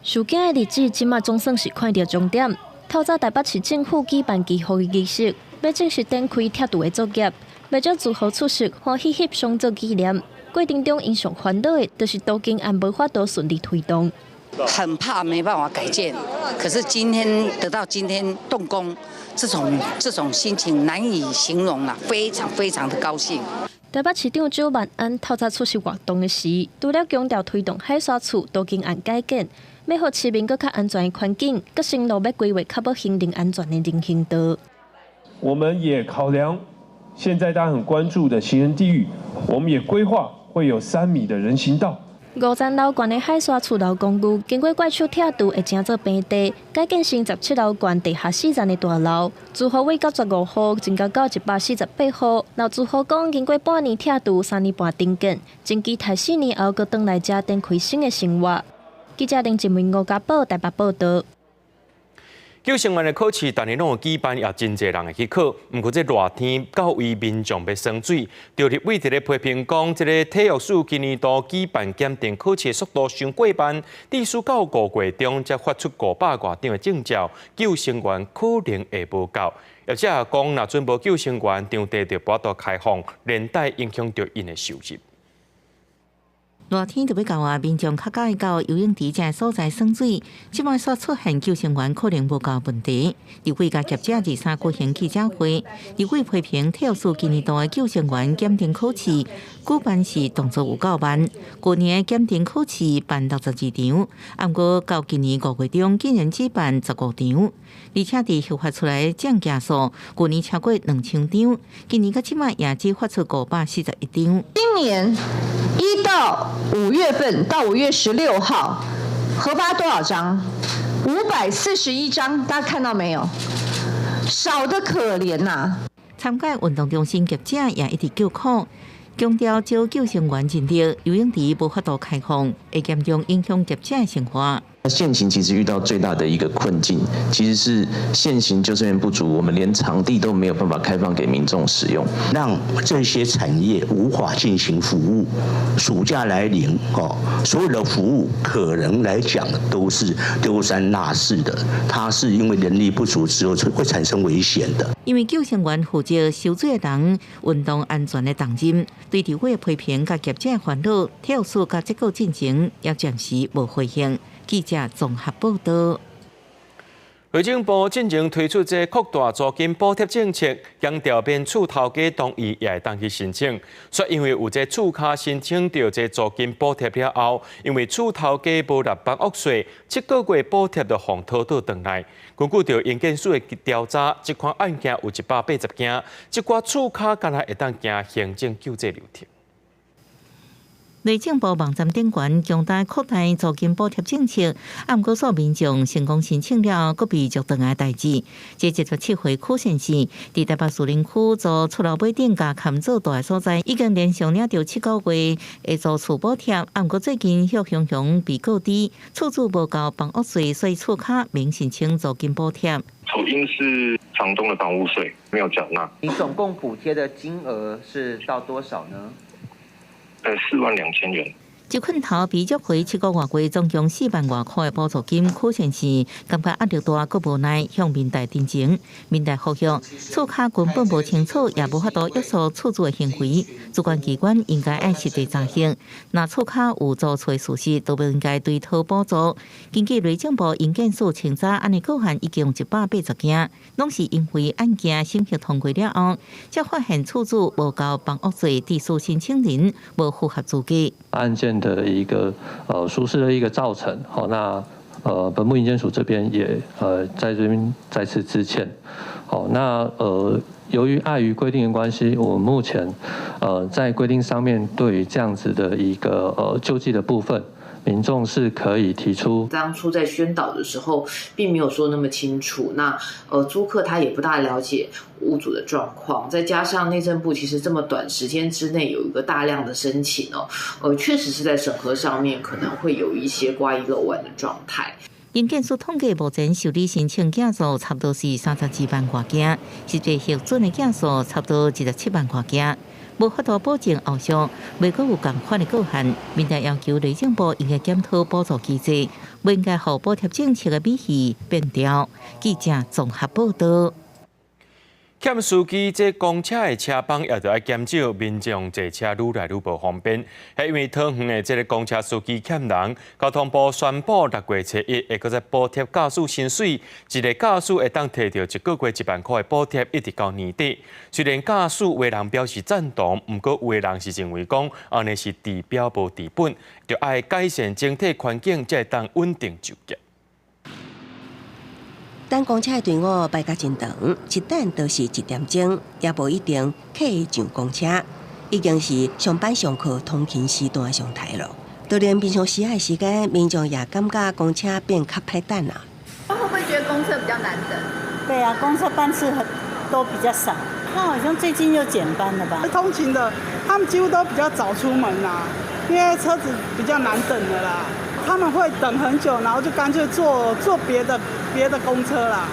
受驚的日子，這馬總算是看著終點。透早台北市政府舉辦祈福儀式，欲正式展開拆除的作業，欲將住戶出席歡喜翕相做紀念。過程中，𪜶上煩惱的，就是都更案無法度順利推動。很怕沒辦法改建，可是今天得到今天動工，這種心情難以形容啦，非常非常的高興。台北市長蔣萬安透早出席活動的時，除了強調推動海沙厝都更案改建，欲予市民閣較安全的環境，閣承諾欲規劃較無行人安全的人行道。我們也考量現在大家很關注的行人地獄，我們也規劃會有3米的人行道。五層樓懸的海沙厝樓公寓，經過怪手拆除，會成做平地，改建成17樓懸地下4層的大樓。住戶為95戶，增加到148戶。老住戶講，經過半年拆除，3年半重建，真期待4年後閣轉來遮展開新的生活。記者林靜文、吳家寶台北報導。救生員的考試，逐年攏有舉辦，也真濟人會去考。毋過這熱天到位民眾欲耍水，著立委佇咧批評講，這个體育署今年度舉辦檢定考試速度傷過慢，至少到5月中才發出500外張的證照，救生員可能會無夠。業者也講，若準無救生員，場地就無法度開放，連帶影響著𪜶的收入。熱天就欲到啊，民眾較佮意到游泳池這所在耍水，這擺煞出現救生員可能無夠問題。立委佮業者23舉行記者會，立委批評體育署今年度的救生員檢定考試舉辦時動作有夠慢，舊年的檢定考試辦62場，毋過到今年5月中竟然只辦15場，而且佇核發出來的證件數，舊年超過2000張，今年到這擺也只發出541張。今年1到5月份到5月16號，核發多少張？541張，大家看到沒有？少得可憐吶！參加運動中心業者也一直叫苦，強調招救生員人力，游泳池無法度開放，會嚴重影響業者的生活。現行其實遇到最大的一個困境，其實是現行救生員不足，我們連場地都沒有辦法開放給民眾使用，讓這些產業無法進行服務。暑假來臨，哦，所有的服務可能來講都是丟三落四的，它是因為人力不足之後會產生危險的。因為救生員負責游水的人運動安全的重任，對立委的批評佮業者煩惱，體育署佮這個進程也暫時無回應。記者綜合報導。內政部進前推出這擴大租金補貼政策，強調免厝頭家同意也會當去申請。煞因為有這厝跤申請著這租金補貼了後，因為厝頭家無納房屋稅，7個月補貼就予討倒轉來。根據著營建署的調查，這款案件有180件，這寡厝跤敢若會當行行政救濟流程。內政部網站頂懸強調擴大租金補貼政策，啊，毋過數民眾成功申請了，閣被續轉來代誌。這77歲許先生，佇台北士林區租厝樓尾頂共崁做大的所在，已經連續領著7個月的租厝補貼，啊，毋過最近卻雄雄被告知，厝主無交房屋稅，所以厝跤免申請租金補貼。主因是房東的房屋稅沒有繳納。你總共補貼的金額是到多少呢？4萬2千元。一困頭被約回7個外月，總共4萬外箍的補助金，許先生感覺壓力大，閣無奈向民代陳情。民代呼籲，厝卡根本無清楚，也無法度約束厝主的行為。主管機關應該愛實地查核，若厝卡有租厝的事實，都不應該追討補助。根據內政部營建署清查，按呢個案一共180件，攏是因為案件審核通過了後，才發現厝主無交房屋稅，致使申請人無符合資格。案件的一個疏失的一個造成，好，那本部營建署這邊也在這邊再次致歉，好，那由於礙於規定的關係，我們目前在規定上面對於這樣子的一個救濟的部分，民眾是可以提出。當初在宣導的時候，並沒有說那麼清楚。那租客他也不大了解屋主的狀況，再加上內政部其實這麼短時間之內有一個大量的申請哦，確實是在審核上面可能會有一些掛一漏萬的狀態。營建署統計，目前受理申請件數差不多是32萬外件，實際核准的件數差不多27萬外件。無法度保證後續袂閣有仝款的個案。民代要求內政部應該檢討補助機制，不應該予補貼政策的美意變調。記者綜合報道。欠司機這公車的車班也著愛減少，民眾坐車愈來愈無方便。彼因為桃園的這个公車司機欠人，交通部宣布6月初1會閣再補貼駕駛薪水，一个駕駛會當提著一个月1萬箍的補貼，一直到年底。雖然駕駛有的人表示贊同，毋過有的人是認為講，按呢是治標無治本，著愛改善整體環境，才會當穩定就業。等公車的隊伍排甲真長，一等就是一點鐘，也無一定客會上公車，已經是上班上課通勤時段的常態了。就連平常時的時間，民眾也感覺公車變較歹等啦。會不會覺得公車比較難等？對啊，公車班次很都比較少，那好像最近又減班了吧？通勤的，他們幾乎都比較早出門啦，因為車子比較難等的啦。他們會等很久，然後就乾脆坐坐別的公車啦。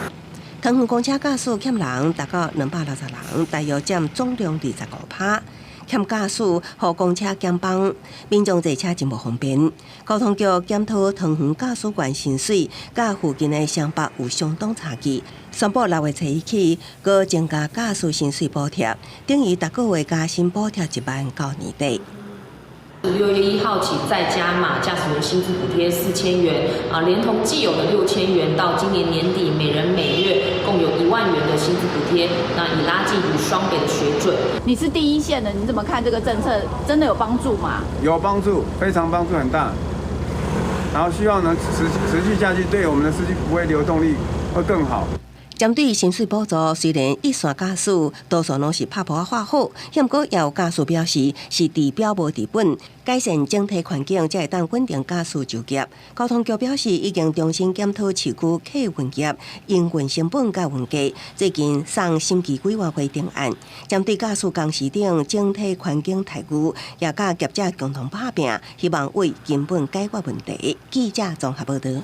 桃園公車駕駛欠人達到260人，大約佔總量25%。欠駕駛予公車減班，民眾坐車真無方便。交通局檢討桃園駕駛員薪水，佮附近的雙北有相當差距。宣布6月初1起，閣增加駕駛薪水補貼，等於逐個月加薪補貼1萬到年底。6月1號起再加碼駕駛員薪資補貼4000元，啊，連同既有的6000元，到今年年底每人每月共有1萬元的薪資補貼，那以拉近與雙北的水準。你是第一線的，你怎麼看這個政策？真的有幫助嗎？有幫助，非常幫助很大。然後希望能持續下去，對我們的司機不會流動力會更好。針對薪水補助，雖然一線駕駛多數攏是拍噗仔畫好，毋過也有駕駛表示是治標無治本，改善整體環境才會當穩定駕駛就業。交通局表示已經重新檢討市區客運業營運成本佮運價，最近送審計委員會定案，針對駕駛工時等整體環境待遇，也佮業者共同拍拚，希望為根本解決問題。記者綜合報道。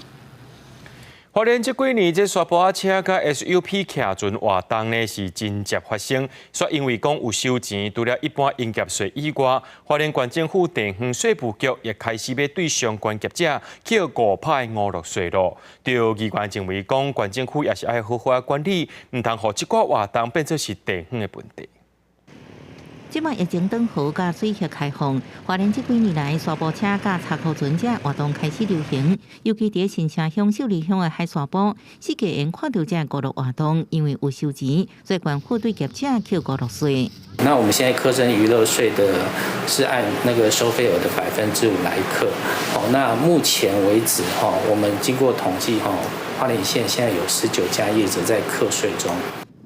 花蓮這幾年，這沙埔仔車佮 SUP 騎船活動呢是真濟發生，煞因為講有收錢，除了一般營業稅以外，花蓮縣政府地方稅務局也開始欲對相關業者課5%的娛樂稅囉。對議員認為講，縣政府也是愛好好管理，毋通予這寡活動變做是地方的問題。這擺疫情轉好，佮水域開放，花蓮這幾年來，沙埔車佮插箍船這活動開始流行。尤其佇新社鄉、秀里鄉的海沙埔，四界會看著這娛樂活動，因為有收錢，所以縣府對業者扣娛樂稅。那我們現在課徵娛樂稅的是按那個收費額的5%來課。好，那目前為止哈，我們經過統計哈，花蓮縣現在有19家業者在課稅中。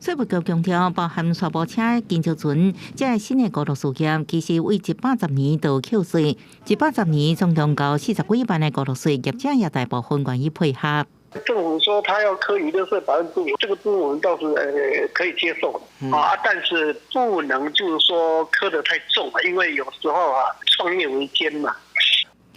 稅務局強調，包含沙埔車、金石船，這新的娛樂事業，其實為110年就扣稅，110年總共交40幾萬的娛樂稅，業者也大部分願意配合。政府說他要課娛樂稅5%，這個部分我們倒是可以接受啊，但是不能就是說課得太重，因為有時候啊創業維艱嘛。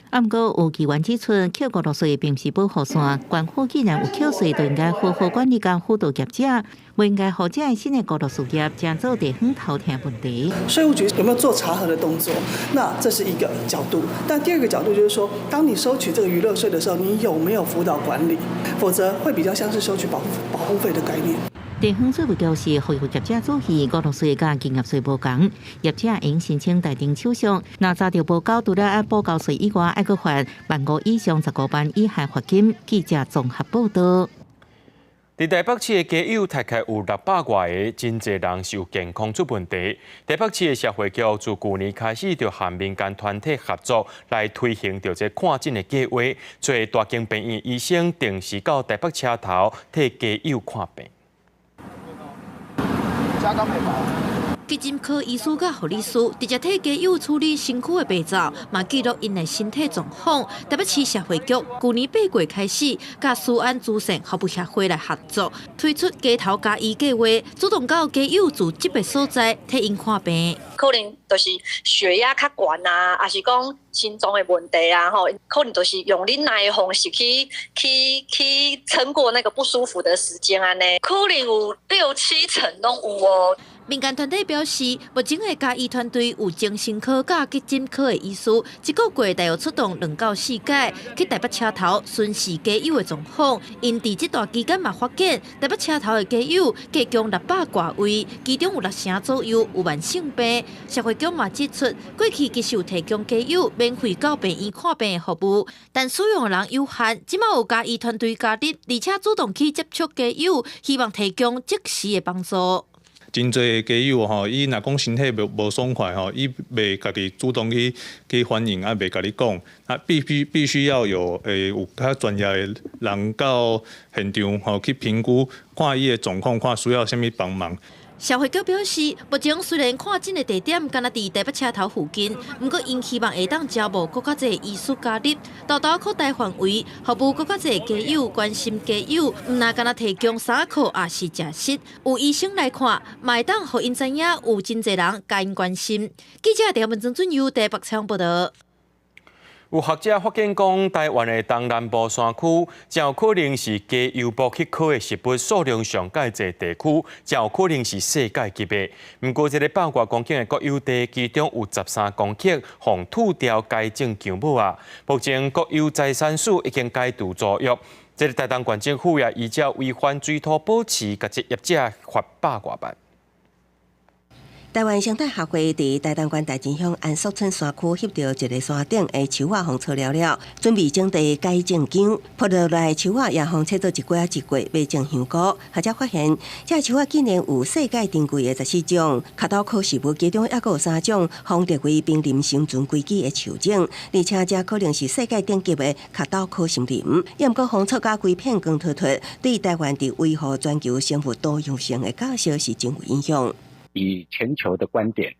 啊，毋過有議員指出，扣娛樂稅並毋是保護傘，縣府既然有扣稅，就應該好好管理佮輔導業者，袂應該予這个新的娛樂事業成做地方頭疼問題。稅務局有沒有做查核的動作？那這是一個角度。但第二個角度就是說，當你收取這個娛樂稅的時候，你有沒有輔導管理？否則會比較像是收取保護費的概念。地方稅務局是呼籲業者注意，娛樂稅佮營業稅無仝，業者應申請代徵手續。若查著無交，除了愛補交稅以外，愛閣罰1萬5以上15萬以下罰金。記者綜合報導。佇台北市的街友大概有600外个，真濟人是有健康出問題。台北市的社會局自舊年開始就和民間團體合作來推行著這看診的計劃，找大間病院醫生定時到台北車頭替街友看病。急診科醫師佮護理師直接替街友處理身軀的病灶，嘛記錄𪜶的身體狀況。台北市社會局舊年8月開始，佮思安慈善服務協會來合作，推出街頭家醫計劃，主動到街友住這個所在替𪜶看病。可能就是血壓較懸啊，抑是講心臟的問題啊，吼，可能就是用忍耐的方式去撐過那個不舒服的時間按呢，可能有六七成攏有哦。民間團體表示，目前的家醫團隊有精神科佮急診科的醫師，一個月大約出動2到4擺去台北車頭巡視街友的狀況。𪜶佇這段期間嘛發現，台北車頭的街友加共600外位，其中有6成左右有慢性病。社會局嘛指出，過去其實有提供街友免費到病院看病的服務，但使用的人有限。這馬有家醫團隊加入，而且主動去接觸街友，希望提供即時的幫助。真濟街友吼，伊若講身體無爽快吼，伊袂家己主動去反映，啊袂共你講，啊必須要有較專業的人到現場吼去評估，看伊的狀況，看需要啥物幫忙。社會局表示，目前雖然看診的地點敢若佇台北車頭附近，毋過𪜶希望會當招募閣較濟醫師加入，沓沓擴大範圍，服務閣較濟街友，關心街友，毋但干焦提供衫褲，抑是食食，有醫生來看，嘛會當予𪜶知影有真濟人共𪜶關心。記者鄭文曾俊佑台北採訪報導。有學者發現講，台灣的東南部山區，真有可能是家遊牧去科的植物數量上蓋濟地區，真有可能是世界級的。毋過，這个100外公頃的國有地，其中有13公頃予吐掉改種薑母仔。目前國有財產署已經解除租約，這个台東縣政府也依照違反水土保持，共這業者罰100外萬。台灣生態學會佇台東縣大井鄉安朔村山區翕著一个山頂的樹仔，予鋤了了，準備整地改種薑，鋪落來樹仔也予切做一塊仔一塊，欲種香菇。學者發現，這樹仔竟然有世界珍貴的14種殼斗科植物，其中猶閣有3種予列為瀕臨生存危機的樹種，而且這可能是世界頂級的殼斗科森林。猶毋過予鋤甲規片光禿禿，對台灣佇維護全球生物多樣性的角色是真有影響。以全球的觀點，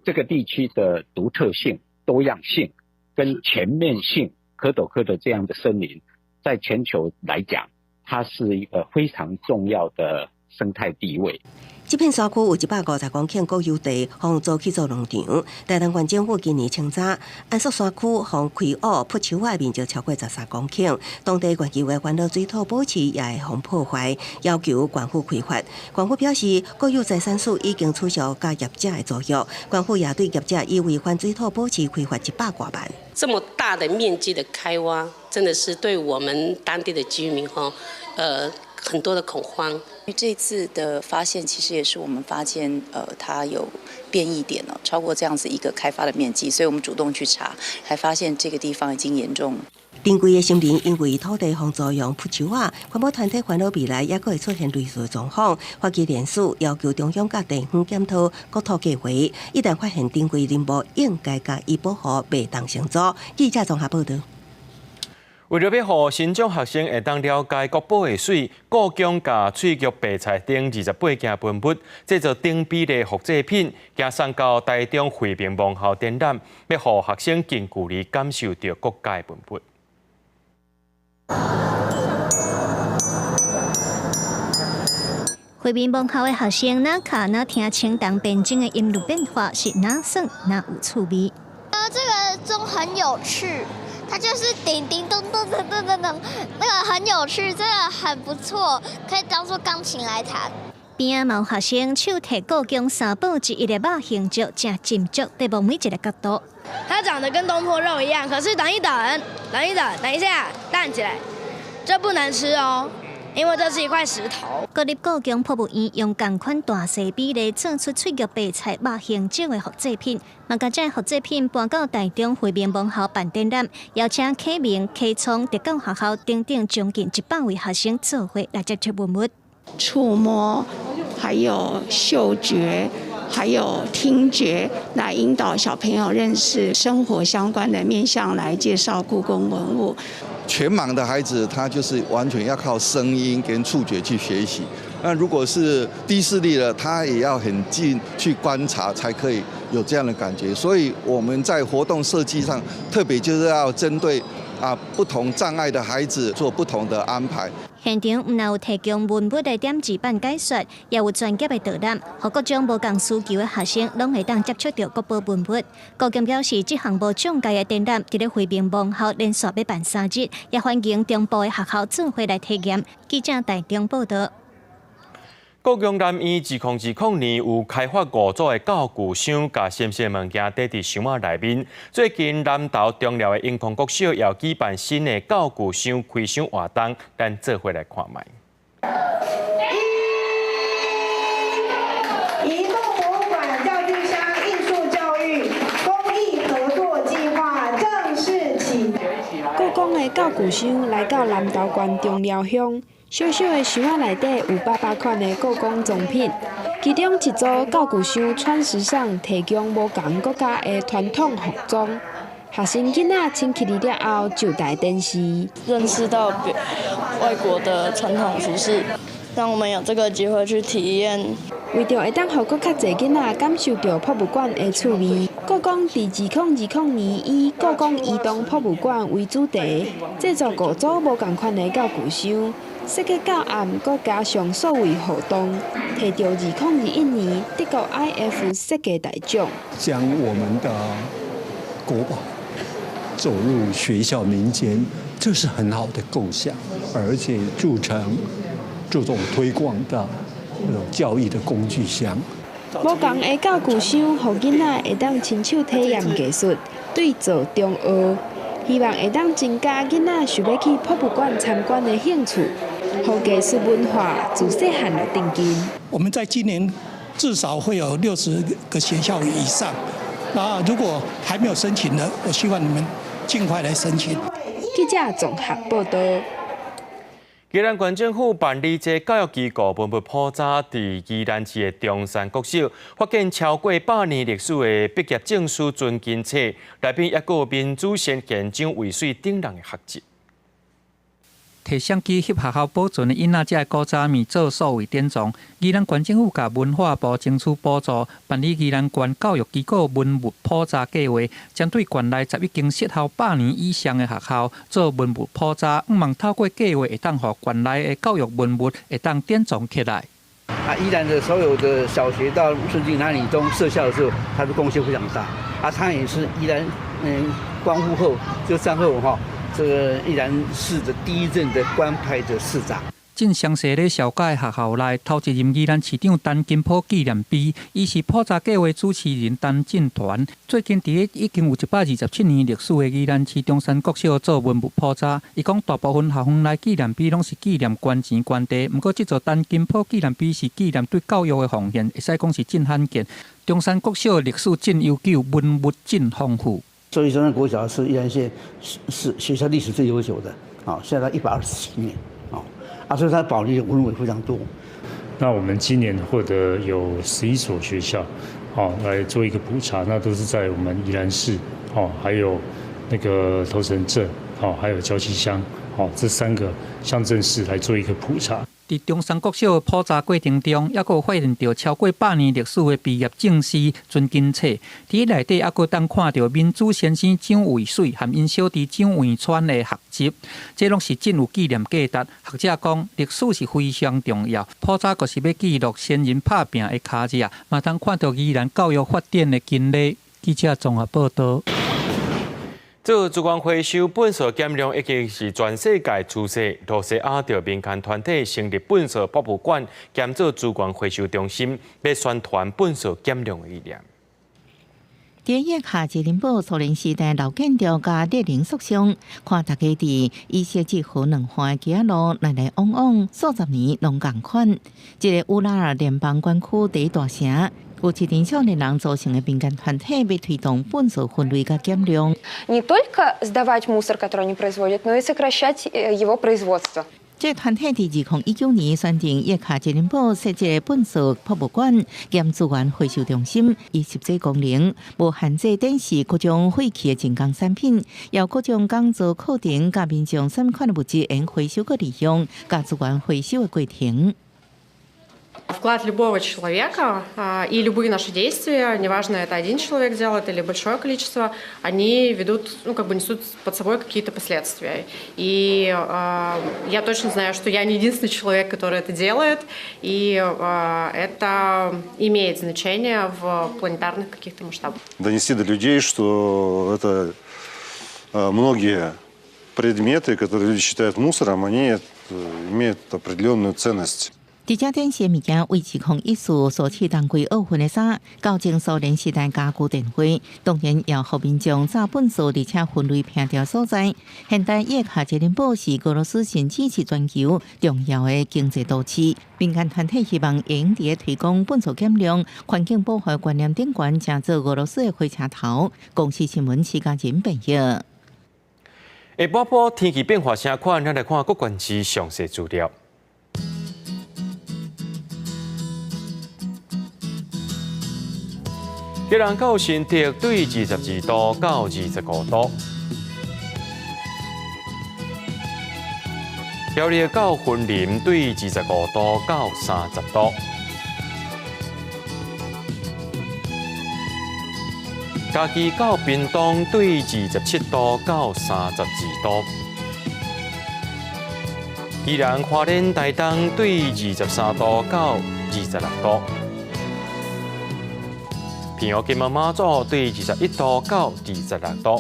這個地區的獨特性、多樣性跟全面性，殼斗科的這樣的森林，在全球來講，它是一個非常重要的生態地位。這片山區有150公頃國有地，予租去做農場。台東縣政府今年清查，安朔山區予開挖鋪樹仔面積超過13公頃，當地縣議會煩惱水土保持也會予破壞，要求縣府開發。縣府表示，國有財產署已經取消佮業者的租約，縣府也對業者以違反水土保持開罰100外萬。這麼大的面積的開挖，真的是對我們當地的居民哈，很多的恐慌。這次的發現其實也是我們發現，它有變異點了，超過這樣子一個開發的面積，所以我們主動去查，才發現這個地方已經嚴重。珍貴的森林因為土地予租用鋪樹仔，環保團體煩惱未來猶閣會出現類似的狀況，發起聯署要求中央佮地方檢討國土計劃，一旦發現珍貴林木，應該共伊保護，袂當承租。記者綜合報導。為著欲予新疆學生會當了解國寶的媠，故宮共翠玉白菜等28件文物製作等比例複製品，寄送到台中惠民盲校展覽，欲予學生近距離感受著國家的文物。惠民盲校的學生若敲若聽青銅編鐘的音律變化，是若耍若有趣味。這個鐘很有趣。它就是叮叮咚咚咚咚咚咚，那個很有趣，這個很不錯，可以當做鋼琴來彈。邊仔嘛有學生手提故宮三寶之一的肉形石，誠斟酌佇摸每一個角度。它長得跟東坡肉一樣，可是等一等，等一等，等一下，彈起來，這不能吃哦，因為這是一塊石頭。國立故宮博物院用仝款大細比例做出翠玉白菜肉形石的複製品，嘛共這複製品搬到台中惠民盲校辦展覽，邀請啟明、啟聰、特教學校等等將近100位學生做伙來接觸文物。觸摸，還有嗅覺，還有聽覺，來引導小朋友認識生活相關的面向，來介紹故宮文物。全盲的孩子，他就是完全要靠聲音跟觸覺去學習。那如果是低視力的，他也要很近去觀察，才可以有這樣的感覺。所以我們在活動設計上，特別就是要針對不同障礙的孩子做不同的安排。現場毋但有提供文物的點字版解說，也有專業的導覽，予各種無仝需求的學生攏會當接觸著國寶文物。故宮表示，這項無障礙的展覽，佇咧惠民盲校連續欲辦3日，也歡迎中部的學校做伙來體驗。記者台中報導。故宮南院2020年有開發五組的教具箱，共神聖物件貯佇箱仔內面。最近南投中寮的英康國小也舉辦新的教具箱開箱活動，咱做伙來看覓。移動博物館教具箱藝術教育公益合作計劃正式啟。故宮的教具箱來到南投縣中寮鄉。小小的箱仔內底有百百款的故宮藏品，其中一組教具箱穿時尚，提供無仝國家的傳統服裝。學生囡仔穿起來了後就台電視，認識到外國的傳統服飾，讓我們有這個機會去體驗。為著會當予閣較濟囡仔感受著博物館的趣味，故宮佇2020年以故宮移動博物館為主題，製作五組無仝款的教具箱。設計教案，閣加上數位互動，提著2021年德國 IF 設計大獎。將我們的國寶走入學校民間，這是很好的構想，而且鑄成這種推廣的這種教育的工具箱。無仝的教具箱，予囡仔會當親手體驗藝術，對做中學，希望會當增加囡仔想欲去博物館參觀的興趣。予藝術文化自細漢就定根。我們在今年至少會有60個學校以上。那如果還沒有申請的，我希望你們盡快來申請。記者綜合報導。宜蘭縣政府辦理這教育機構文物普查，佇宜蘭市的中山國小發現超過100年歷史的畢業證書尊經冊，內面猶閣有民主先賢蔣渭水等人的學籍。提相機翕學校保存的囡仔這古早物做數位典藏。宜蘭縣政府共文化部爭取補助，辦理宜蘭縣教育機構文物普查計劃，針對縣內11間設校100年以上的學校做文物普查，向望透過計劃會當予縣內的教育文物會當典藏起來。啊，宜蘭的所有的小學到順靖南女中設校的時候，他的貢獻非常大。啊，他也是宜蘭光復後就戰後哈。這個宜蘭市的第一任的官派的市長。真詳細咧紹介學校內頭一任宜蘭市長陳金甫紀念碑，伊是普查計劃主持人陳進團。最近佇咧已經有127年歷史的宜蘭市中山國小做文物普查，伊講大部分校園內紀念碑攏是紀念官錢官地，毋過這座陳金甫紀念碑是紀念對教育的奉獻，會使講是真罕見。中山國小歷史真悠久，文物真豐富。所以中山國小是宜蘭縣是學校歷史最悠久的，啊，現在127年，啊，所以它保留的文物非常多。那我們今年獲得有11所學校，哦，來做一個普查，那都是在我們宜蘭市，哦，還有那個頭城鎮，哦，還有礁溪鄉，哦，這三個鄉鎮市來做一個普查。佇中山國小普查過程中，猶閣有發現著超過100年歷史的畢業證書尊經冊。佇內底猶閣當看著民主先生蔣渭水和𪜶小弟蔣渭川的學籍，這攏是真有紀念價值。學者講，歷史是非常重要，普查就是欲記錄先人拍拚的跤跡，嘛通看著宜蘭教育發展的經歷。記者綜合報導。做資源回收糞埽減量已經是全世界趨勢。露西亞著民間團體成立糞埽博物館，兼做資源回收中心，欲宣傳糞埽減量的理念。佇葉卡捷琳堡蘇聯時代老建築佮列寧塑像，看大家佇伊斯捷河兩岸的街仔路來來往往，數十年攏仝款。這个烏拉爾聯邦管區第一大城，有一群少年人組成的民間團體，欲推動糞埽分類佮減量。 Не только сдавать мусор, который они производят, но и сокращать его производство. 這個團體佇2019年選定葉卡捷琳堡設置糞埽博物館兼資源回收中心，以實際功能，無限制展示各種廢棄的精工產品，也有各種講座課程，佮民眾啥物款的物質會回收閣利用，佮資源回收的過程。 Вклад любого человека и любые наши действия, неважно, это один человек делает или большое количество, они ведут, ну, как бы несут под собой какие-то последствия. И я точно знаю, что я не единственный человек, который это делает, и это имеет значение в планетарных каких-то масштабах. Донести до людей, что это многие предметы, которые люди считают мусором, они имеют определенную ценность. 佇遮展示的物件維持2014蘇乞冬季奧運的衫，到前蘇聯時代家具電話，當然也予民眾炸糞埽，而且分類拚著所在。現代葉卡捷琳堡是俄羅斯甚至是全球重要的經濟都市。民間團體希望會用佇推廣糞埽減量、環境保護觀念頂懸，成做俄羅斯的火車頭。公視新聞徐家仁編譯。下晡晡天氣變化啥款？咱來看各縣市詳細資料。基隆到新竹對22度到25度，苗栗到雲林對25度到30度，嘉義到屏東對27度到32度，宜蘭花蓮台東對23度到26度。屏東金門馬祖對21度到26度。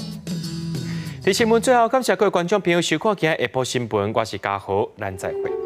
佇新聞最後，感謝各位觀眾朋友收看今日下晡新聞，我是嘉豪，咱再會。